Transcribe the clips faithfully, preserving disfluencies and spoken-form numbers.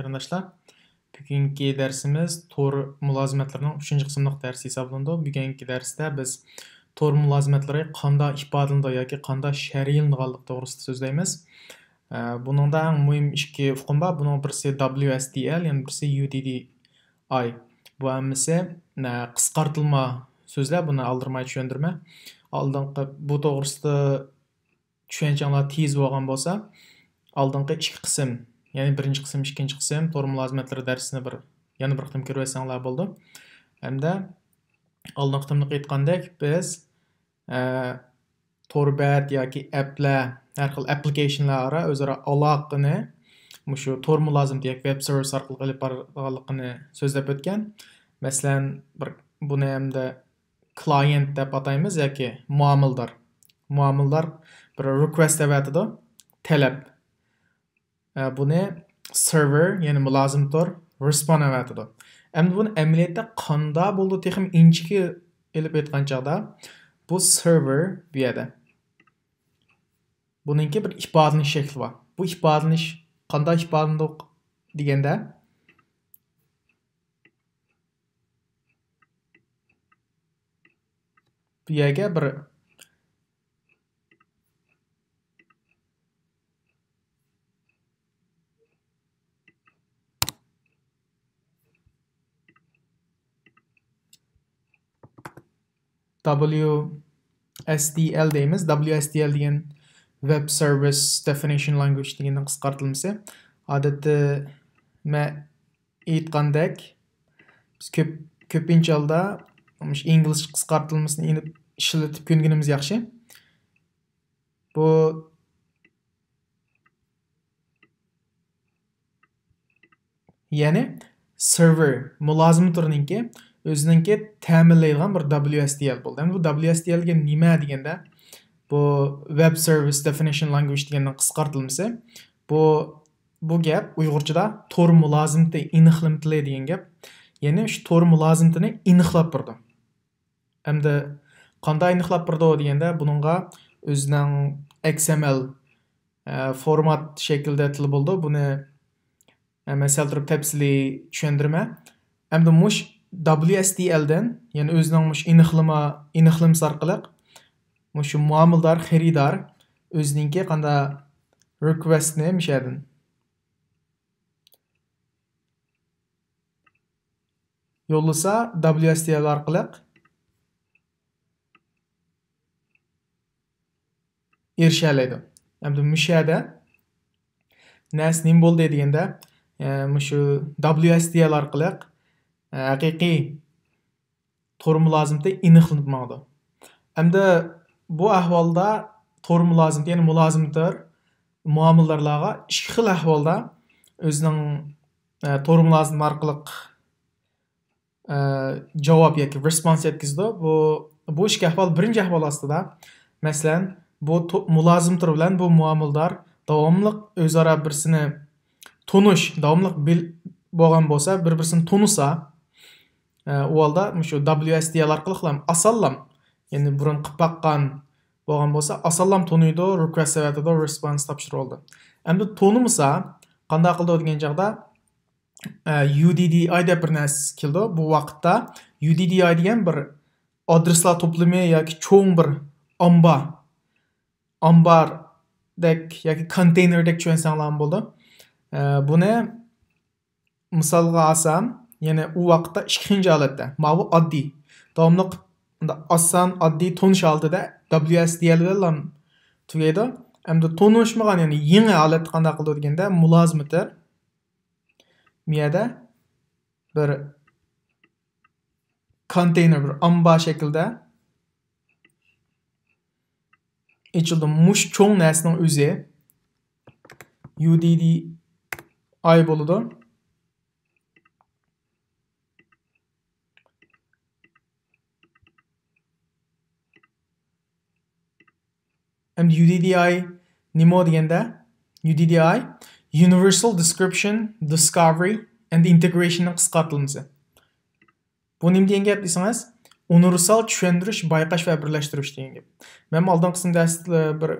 قېرىنداشلار، بۈگۈنكى دەرسىمىز تور مۇلازىمەتلىرىنىڭ ئۈچىنچى قىسمىلىق دەرسى ھېسابلىنىدۇ. بۈگۈنكى دەرستە بىز تور مۇلازىمەتلىرى قانداق ئىپادىلىنىدۇ ياكى قانداق شەرھلىنىدىغانلىقى توغرىسىدا سۆزلەيمىز. ئە، بۇنىڭدا ئەڭ مۇھىم ئىككى ئۇقۇم بار. بۇنىڭ بىرسى W S D L، يەنە بىرسى U D D I. بۇ ھەممىسى، ئە، قىسقارتىلما سۆزلەر، بۇنى ئالدىرىماي چۈشەندۈرمە. ئالدىنقى بۇ توغرىسىدا چۈشەنچەڭلار تېيىز بولغان بولسا، ئالدىنقى ئىككى قىسىم، يەنى بىرىنچى قىسىم، ئىككىنچى قىسىم، تور مۇلازىمەتلىرى دەرسىنى بىر، يەنە بىر قېتىم كۆرۈۋەتسەڭلار بولىدۇ. ھەمدە ئالدىنقى قېتىملىق ئېيتقاندەك، بىز، ئە، تور بەت ياكى ئەپلەر، ھەر خىل ئەپلىكېيشنلار ئارا ئۆزئارا ئالاقىنى مۇشۇ تور مۇلازىمىتى ياكى ۋېب سېرۋىس ئارقىلىق ئېلىپ بارىدىغانلىقىنى سۆزلەپ ئۆتكەن. مەسىلەن، بىر، بۇنى ھەمدە كلايېنت دەپ ئاتايمىز ياكى مۇئامىلىدار. مۇئامىلىدار بىر رىكۋېست ئەۋەتىدۇ، تەلەپ. ئە، بۇنى سېرۋېر، يەنى مۇلازىم تور، رېسپون ئەۋەتىدۇ. ئەمدى بۇنى ئەمەلىيەتتە قاندا بولىدۇ، تېخىمۇ ئىنچىكە ئېلىپ ئېيتقان چاغدا، بۇ سېرۋېر بۇ يەردە. بۇنىڭكى بىر ئىپادىلىنىش شەكلى بار. بۇ ئىپادىلىنىش قانداق ئىپادىلىنىدۇ دېگەندە، بۇ يەرگە بىر W S D L دەيمىز. W S D L دېگەن Web Service Definition Language دېگەننىڭ قىسقارتىلمىسى. ئادەتتە مەن ئېيتقاندەك، بىز كۆپ، كۆپىنچە ھالدا مۇشۇ ئىنگلىزچە قىسقارتىلمىسىنى ئېلىپ ئىشلىتىپ كۆنگىنىمىز ياخشى. بۇ، يەنى سېرۋېر، مۇلازىمەت تورىنىڭكى ئۆزىنىڭكى تەمىنلەيدىغان بىر W S D L بولدى. ئەمدى بۇ W S D L دېگەن نېمە دېگەندە، بۇ Web Service Definition Language دېگەننىڭ قىسقارتىلمىسى. بۇ، بۇ گەپ ئۇيغۇرچىدا تور مۇلازىمىتى ئېنىقلىما تىلى دېگەن گەپ. يەنى شۇ تور مۇلازىمىتىنى ئېنىقلاپ بېرىدۇ. ئەمدى قانداق ئېنىقلاپ بېرىدۇ دېگەندە، بۇنىڭغا ئۆزىنىڭ X M L، ئە، فورمات شەكلىدە تىل بولىدۇ. بۇنى، ئە، مەن سەل تۇرۇپ تەپسىلىي چۈشەندۈرىمەن. ئەمدى مۇش W S D L دىن، يەنى ئۆزىنىڭ مۇش ئېنىقلىما، ئېنىقلىمىسى ئارقىلىق مۇشۇ مۇئامىلىدار، خېرىدار ئۆزىنىڭكى قانداق رىكۋېستنى مۇشەدىن يوللىسا، W S D L ئارقىلىق ئېرىشەلەيدۇ. ئەمدى مۇشۇ يەردە نەرسە نېمە بولدى دېگەندە، ئە، مۇشۇ W S D L ئارقىلىق، ئە، ھەقىقىي تور مۇلازىمىتى ئېنىقلىنىپ ماڭىدۇ. ئەمدى بۇ ئەھۋالدا تور مۇلازىمىتى، يەنى مۇلازىمەتدار مۇئامىلىدارلارغا ئىككى خىل ئەھۋالدا ئۆزىنىڭ، ئە، تور مۇلازىمىتى ئارقىلىق، ئە، جاۋاب ياكى رېسپونس يەتكۈزىدۇ. بۇ، بۇ ئىككى ئەھۋال بىرىنچى ئەھۋال ئاستىدا. مەسىلەن، بۇ تو-، مۇلازىمەتدار بىلەن بۇ مۇئامىلىدار داۋاملىق ئۆزئارا بىرسىنى تونۇش، داۋاملىق بىل-، بولغان بولسا، بىر-بىرسىنى تونۇسا، ئە، ئۇ ھالدا مۇشۇ W S D L ئارقىلىقلا ئاسانلام، يەنى بۇرۇن قىلىپ باققان بولغان بولسا، ئاسانلام تونۇيدۇ، رىكۋېست ئەۋەتىدۇ، رېسپونس تاپشۇرۇۋالىدۇ. ئەمدى تونۇمىسا، قانداق قىلىدۇ دېگەن چاغدا، ئە، U D D I دەپ بىر نەرسە كېلىدۇ. بۇ ۋاقىتتا U D D I دېگەن بىر ئادرېسلار توپلىمى ياكى چوڭ بىر ئامبار، ئامباردەك ياكى كونتېينېردەك چۈشەنسەڭلارمۇ بولىدۇ. ئە، بۇنى مىسالغا ئالسام، يەنى ئۇ ۋاقىتتا ئىككىنچى ھالەتتە، ماۋۇ ئاددىي، داۋاملىق ئاسان، ئاددىي تونۇش ھالىتىدە W S D L بىلەن تۈگەيدۇ. ئەمدى تونۇشمىغان، يەنى يېڭى ھالەتتە قانداق قىلىدۇ دېگەندە، مۇلازىمىتى بۇ يەردە بىر كونتېينېر، بىر ئامبار شەكلىدە ئېچىلىدۇ. مۇشۇ چوڭ نەرسىنىڭ ئۆزى U D D I بولىدۇ. ئەمدى U D D I نېمە دېگەندە، U D D I Universal Description, Discovery and Integration نىڭ قىسقارتىلمىسى. بۇ نېمە دېگەن گەپ دېسىڭىز، ئۇنىۋېرسال چۈشەندۈرۈش، بايقاش ۋە بىرلەشتۈرۈش دېگەن گەپ. مەن ئالدىنقى قىسىم دەرستە بىر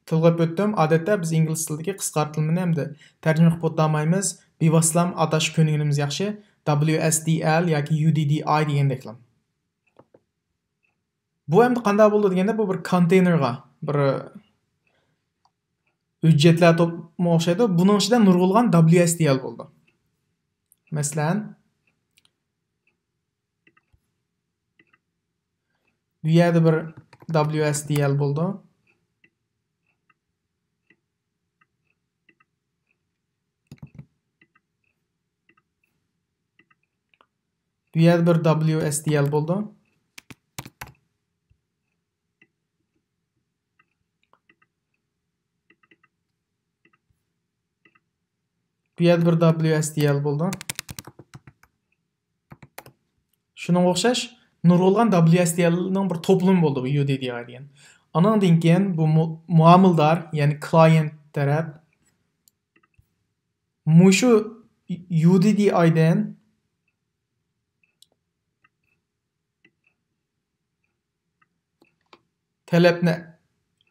تىلغا ئۆتتۈم. ئادەتتە بىز ئىنگلىز تىلىدىكى قىسقارتىلمىنى ئەمدى تەرجىمە قىلىپ ئولتۇرمايمىز. بىۋاسىتىلام ئاتاش كۆنگىنىمىز ياخشى. W S D L ياكى U D D I دېگەندەكلا. بۇ ئەمدى قانداق بولىدۇ دېگەندە، بۇ بىر كونتېينېرغا، بىر ھۆججەتلەر توپلىمىغا ئوخشايدۇ. بۇنىڭ ئىچىدە نۇرغۇنلىغان W S D L بولىدۇ. مەسىلەن، بۇ يەردە بىر W S D L بولىدۇ. بۇ يەردە بىر W S D L بولىدۇ. بۇ يەردە بىر W S D L بولىدۇ. شۇنىڭغا ئوخشاش نۇرغۇنلىغان W S D L نىڭ بىر توپلىمى بولىدۇ، بۇ U D D I دېگەن. ئانىڭدىن كېيىن بۇ مۇ-، مۇئامىلىدار، يەنى كلايېنت تەرەپ مۇشۇ U D D I دىن تەلەپنى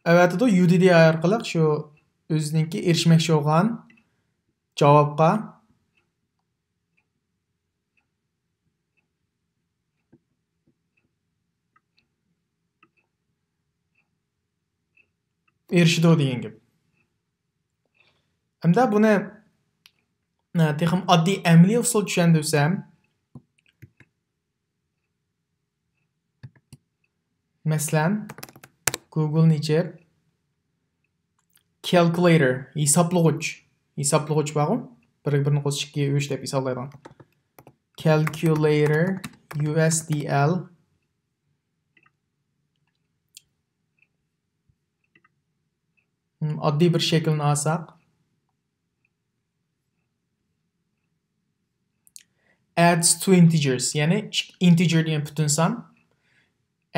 ئەۋەتىدۇ، U D D I ئارقىلىق شۇ ئۆزىنىڭكى ئېرىشمەكچى بولغان جاۋابقا ئېرىشىدۇ دېگەن گەپ. ئەمدى بۇنى، ئە، تېخىمۇ ئاددىي ئەمەلىي ئۇسۇل چۈشەندۈرسەم، مەسىلەن، گۇگلنى ئېچىپ، كالكۇلياتور، ھېسابلىغۇچ، ھېسابلىغۇچ بارغۇ، بىرگە بىرنى قوشسا ئىككى، ئۈچ دەپ ھېسابلايدىغان. كالكۇلياتور، U S D L. ئاددىي بىر شەكىلنى ئالساق، adds two integers، يەنى ئىككى، integer دېگەن پۈتۈن سان،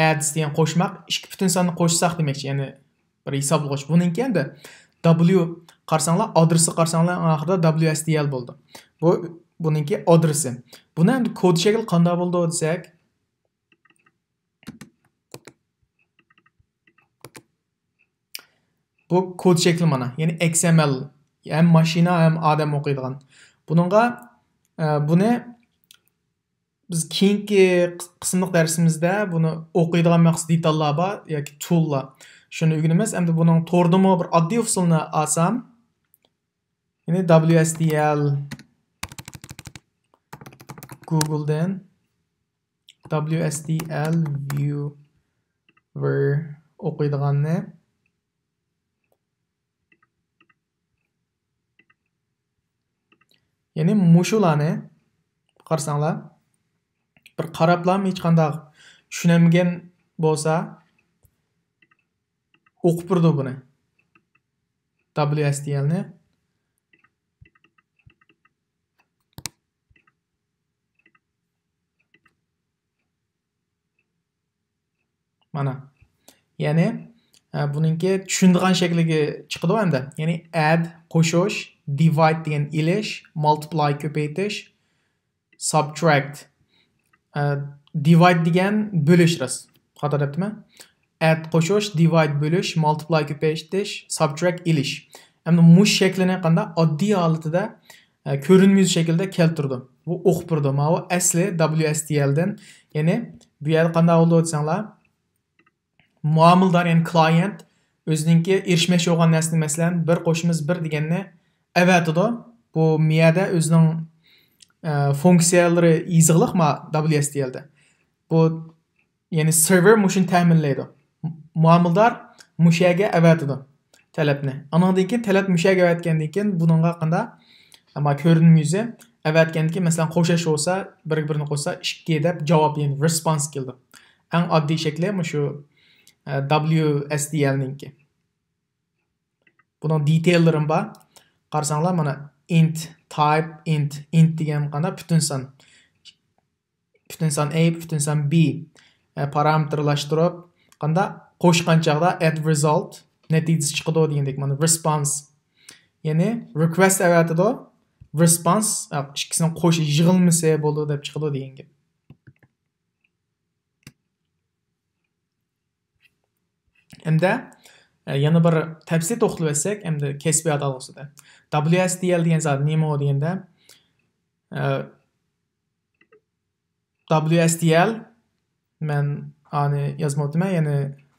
adds دېگەن قوشماق، ئىككى پۈتۈن ساننى قوشساق دېمەكچى، يەنى بىر ھېسابلىغۇچ. بۇنىڭكى ئەمدى W قارىساڭلار، ئادرېسى قارىساڭلار، ئاخىرىدا W S D L بولىدۇ. بۇ، بۇنىڭكى ئادرېسى. بۇنى ئەمدى كود شەكلى قانداق بولىدۇ دېسەك، بۇ كود شەكلى مانا، يەنى X M L، ھەم ماشىنا، ھەم ئادەم ئوقۇيدىغان. بۇنىڭغا، ئە، بۇنى بىز كېيىنكى قىس-، قىسىملىق دەرسىمىزدە بۇنى ئوقۇيدىغان مەخسۇس دېتاللار بار ياكى تۇللار. شۇنى ئۆگىنىمىز. ئەمدى بۇنىڭ توردىمۇ بىر ئاددىي ئۇسۇلنى ئالسام، يەنى W S D L گۇگلدىن W S D L viewer ئوقۇيدىغاننى، يەنى مۇشۇلارنى قارىساڭلار، بىر قاراپلام ھېچقانداق چۈشىنەلمىگەن بولسا، ئوقۇپ بېرىدۇ بۇنى. W S D L نى. مانا. يەنى، ئە، بۇنىڭكى چۈشىنىدىغان شەكلىگە چىقىدۇ ئەمدى. يەنى add، قوشۇش، divide دېگەن ئېلىش، multiply، كۆپەيتىش، subtract. ئە، divide دېگەن بۆلۈش، راست. خاتا دەپتىمەن. Add، قوشۇش، divide، بۆلۈش، multiply، كۆپەيتىش، subtract، ئېلىش. ئەمدى مۇشۇ شەكلىنى قانداق ئاددىي ھالىتىدە، ئە، كۆرۈنمە يۈزى شەكلىدە كەلتۈرىدۇ. بۇ ئوقۇپ بېرىدۇ. ماۋۇ ئەسلى W S D L دىن. يەنى بۇ يەردە قانداق بولىدۇ دېسەڭلار، مۇئامىلىدار، يەنى كلايېنت ئۆزىنىڭكى ئېرىشمەكچى بولغان نەرسىنى، مەسىلەن، بىر قوشىمىز بىر دېگەننى ئەۋەتىدۇ. بۇ مىيەدە ئۆزىنىڭ، ئە، فۇنكسىيەلىرى يېزىقلىق ما W S D L دە. بۇ، يەنى سېرۋېر مۇشۇنى تەمىنلەيدۇ. مۇئامىلىدار مۇشۇ يەرگە ئەۋەتىدۇ تەلەپنى. ئانىڭدىن كېيىن تەلەپ مۇشۇ يەرگە ئەۋەتكەندىن كېيىن بۇنىڭغا قانداق، ئەمما كۆرۈنمە يۈزى ئەۋەتكەندىن كېيىن، مەسىلەن، قوشۇش بولسا، بىرگە بىرنى قوشسا ئىككى دەپ جاۋاب، يەنى رېسپونس كېلىدۇ. ئەڭ ئاددىي شەكلى مۇشۇ، ئە، W S D L نىڭكى. بۇنىڭ دېتاللىرىمۇ بار. قارىساڭلار، مانا int type، int، int دېگەن قانداق؟ پۈتۈن سان. پۈتۈن سان A، پۈتۈن سان B، ئە، پارامېتىرلاشتۇرۇپ، قانداق؟ قوشقان چاغدا add result نەتىجىسى چىقىدۇ دېگەندەك، مانا response. يەنى request ئەۋەتىدۇ، response، ئە، ئىككىسىنىڭ قوش يىغىلمىسى بولىدۇ دەپ چىقىدۇ دېگەن گەپ. ئەمدى، ئە، يەنە بىر تەپسىلىي توختىلىپ ئۆتسەك، ئەمدى كەسپىي ئاتالغۇسىدا. W S D L دېگەن زات نېمە دېگەندە، ئە، W S D L، مەن ئانى يازماپتىمەن، يەنى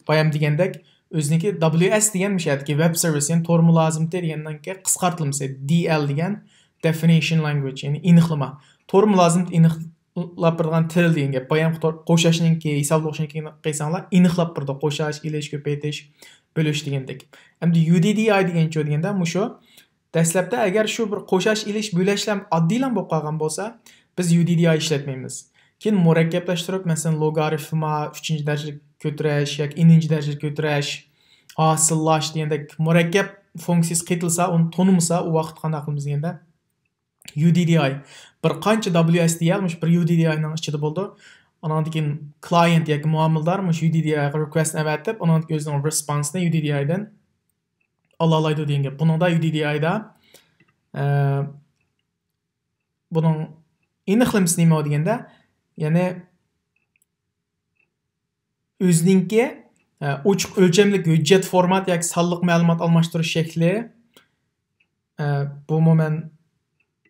بايام دېگەندەك، ئۆزىنىڭكى W S دېگەن مۇشۇ يەردىكى ۋېب سېرۋىس، يەنى تور مۇلازىمىتى دېگەننىڭكى قىسقارتىلمىسى، D L دېگەن، Definition Language، يەنى ئېنىقلىما. تور مۇلازىمىتى ئېنىقلاپ بېرىدىغان تىل دېگەن گەپ. بايام تور قوشاشنىڭكى، ھېسابلىغۇچنىڭكى قىلساڭلار، ئېنىقلاپ بېرىدۇ. قوشاش، ئېلىش، كۆپەيتىش، بۆلۈش دېگەندەك. ئەمدى U D D I دېگەنچۇ دېگەندە، مۇشۇ دەسلەپتە ئەگەر شۇ بىر قوشاش ئېلىش بۆلەشلەر ئاددىيلا بولۇپ قالغان بولسا، بىز U D D I ئىشلەتمەيمىز. كېيىن مۇرەككەپلەشتۈرۈپ، مەسىلەن، لوگارىفما، ئۈچىنچى دەرىجىلىك كۆتۈرۈش ياكى ئېنىنچى دەرىجىلىك كۆتۈرۈش، ھاسىللاش دېگەندەك مۇرەككەپ فۇنكسىيىسى قېتىلسا، ئۇنى تونۇمىسا، ئۇ ۋاقىت قانداق قىلىمىز دېگەندە، U D D I، بىر قانچە W S D L مۇشۇ بىر U D D I نىڭ ئىچىدە بولىدۇ. ئانىڭدىن كېيىن كلايېنت ياكى مۇئامىلىدار مۇشۇ U D D I غا رىكۋېست ئەۋەتىپ، ئانىڭدىن كېيىن ئۆزىنىڭ رېسپانسىنى U D D I دىن ئالالايدۇ دېگەن گەپ. بۇنىڭدا U D D I دا، ئە، بۇنىڭ ئېنىقلىمىسى نېمە دېگەندە، يەنى ئۆزىنىڭكى، ئە، ئوچۇق ئۆلچەملىك ھۆججەت فورمات ياكى سانلىق مەلۇمات ئالماشتۇرۇش شەكلى، ئە، بۇمۇ مەن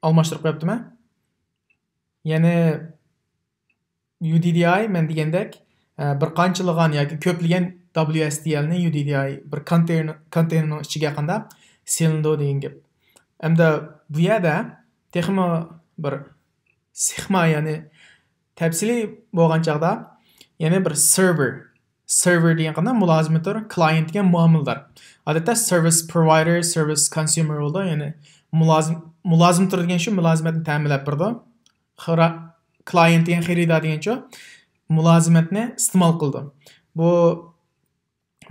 ئالماشتۇرۇپ قويۇپتىمەن. يەنى U D D I، مەن دېگەندەك، ئە، بىر قانچىلىغان ياكى كۆپلىگەن W S D L نى U D D I بىر كونتېينېر، كونتېينېرنىڭ ئىچىگە قانداق سېلىنىدۇ دېگەن گەپ. ئەمدى بۇ يەردە تېخىمۇ بىر سىخما، يەنى تەپسىلىي بولغان چاغدا يەنە بىر سېرۋېر. سېرۋېر دېگەن قانداق؟ مۇلازىمەتتۇر، كلايېنت دېگەن مۇئامىلىدار. ئادەتتە سېرۋىس پروۋايدېر، سېرۋىس كونسيۇمېر بولىدۇ. يەنى مۇلازىم، مۇلازىمەتتۇر دېگەن شۇ، مۇلازىمەتنى تەمىنلەپ بېرىدۇ. خرا-، كلايېنت دېگەن خېرىدار دېگەنچۇ، مۇلازىمەتنى ئىستېمال قىلىدۇ. بۇ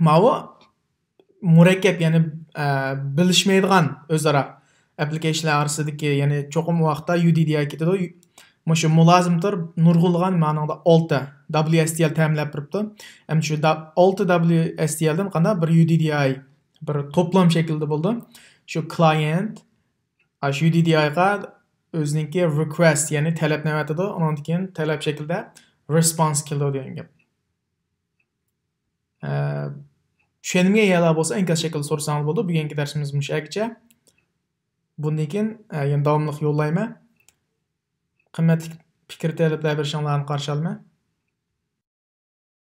ماۋۇ مۇرەككەپ، يەنى، ئە، بىلىشمەيدىغان ئۆزئارا ئەپلىكېيشنلار ئارىسىدىكى، يەنى چوقۇم ۋاقىتتا U D D I كېتىدۇ. مۇشۇ مۇلازىمەتتۇر نۇرغۇنلىغان مانىڭدا ئالتە W S D L تەمىنلەپ بېرىپتۇ. ئەمدى شۇ دا-، ئالتە W S D L دىن قانداق بىر U D D I، بىر توپلام شەكلىدە بولىدۇ. شۇ كلايېنت، ئاشۇ U D D I غا ئۆزىنىڭكى رىكۋېست، يەنى تەلەپنى ئەۋەتىدۇ. ئۇنىڭدىن كېيىن تەلەپ شەكلىدە رېسپانس كېلىدۇ دېگەن گەپ. ئە، چۈشەنمىگەن يەرلەر بولسا ئىنكاس شەكلىدە سورىساڭلار بولىدۇ. بۈگۈنكى دەرسىمىز مۇشۇ يەرگىچە. بۇندىن كېيىن، ئە، يەنە داۋاملىق يوللايمەن. قىممەتلىك پىكىر تەلەپلەر بېرىشىڭلارنى قارشى ئالىمەن.